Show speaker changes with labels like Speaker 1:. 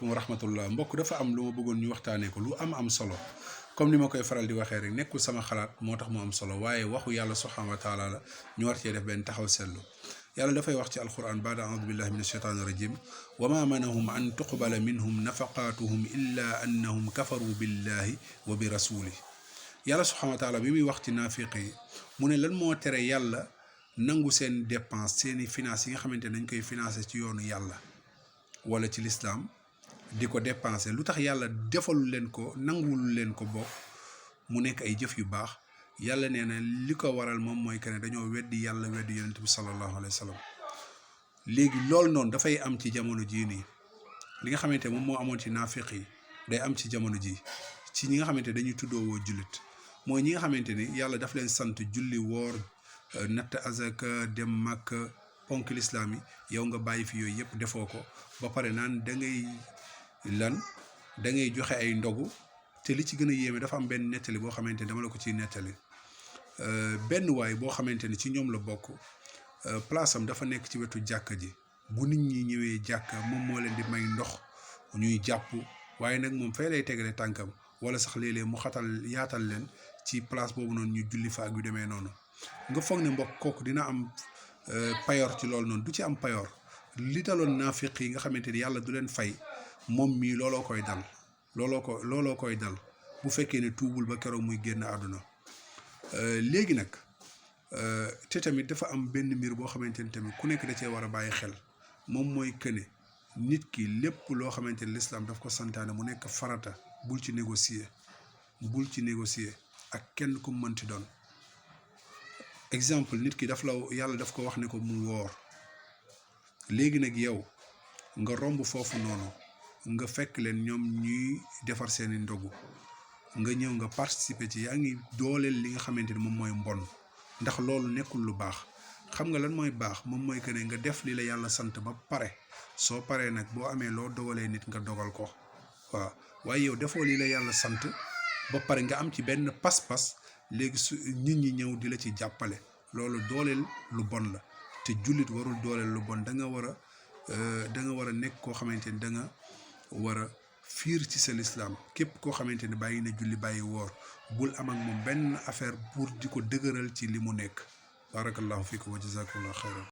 Speaker 1: asalaamaaleykum wa rahmatullah mbokk dafa am lu ma bëggoon ñu waxtaanee ko lu am solo comme ni ma koy faral di waxee rek nekkul sama xalaat moo tax mu am solo waaye waxu yàlla subhaanahu wa taala la ñu war cee def benn taxaw seetlu yàlla dafay wax ci alquran baada audu billahi min ashaytaani rajim wa ma manahum an tuqbala minhum nafaqatuhum illa annahum kafaru billahi wa bi rasuli yàlla subhaanahu wa taala bi muy wax ci naafiq yi mu ne lan moo tere yàlla nangu seen dépense seeni finance yi nga xamante ne dañ koy financé ci yoonu yàlla wala ci l'islam di ko dépenser lu tax yàlla defalu leen ko nanguwul leen ko bokk mu nekk ay jëf yu baax yàlla nee na li ko waral moom mooy que ne dañoo weddi yàlla weddi yonent bi sallallahu alayhi wa sallam léegi loolu noonu dafay am ci jamono jii nii li nga xamante moom moo amoon ci naafiq yi day am ci jamono ji ci ñi nga xamante dañuy tuddoo woo jullit mooy ñi nga xamante ni yàlla daf leen sant julli woor natt azaka dem màkk ponk lislaam yi yow nga bàyyi fi yooyu yëpp defoo ko ba pare naan da ngay joxe ay ndogu te li ci gën a yéeme dafa am benn nettali boo xamante ni dama la ko ciy nettali benn waay boo xamante ni ci ñoom la bokk place am dafa nekk ci wetu jàkka ji bu nit ñi ñëwee jàkka moom moo leen di may ndox ñuy jàpp waaye nag moom fay lay tegale tànkam wala sax léeg-léeg mu yaatal leen ci place boobu noonu ñu julli fa ak yu demee noonu nga foog ne mbokk kooku dina am payoor ci loolu noonu du ci am payoor li daloon naafiq yi nga xamante ni yàlla du leen fay moom mii looloo koy dal bu fekkee ne tuubul ba keroog muy génn àdduna léegi nag te tamit dafa am benn mbir boo xamante ni tamit ku nekk da cee war a bàyyi xel moom mooy këne nit ki lépp loo xamante ni l'islam daf ko santaane mu nekk farata bul ci négocier ak kenn ku mënti doon exemple nit ki yàlla daf ko wax ne ko mu woor léegi nag yow nga romb foofu noonu nga fekk leen ñoom ñuy defar seeni ndogu nga ñëw nga participer ci yaa ngi dooleel li nga xamante ni moom mooy mbon ndax loolu nekkul lu baax xam nga lan mooy baax moom mooy que ne nga def li la yàlla sant ba pare soo paree nag boo amee loo dogalee nit nga dogal ko waaw waaye yow defoo li la yàlla sant ba pare nga am ci benn pas-pas léegi su nit ñi ñëw di la ci jàppale loolu dooleel lu bon la te jullit warul dooleel lu bon da nga war a nekk koo xamante ni da nga war a fiir ci sa lislaam képp koo xamante ne bàyyi na julli bàyyi woor bul am ak moom benn affaire pour di ko dëgëral ci li mu nekk barakallahu fiikum wa jazakumullahu xayran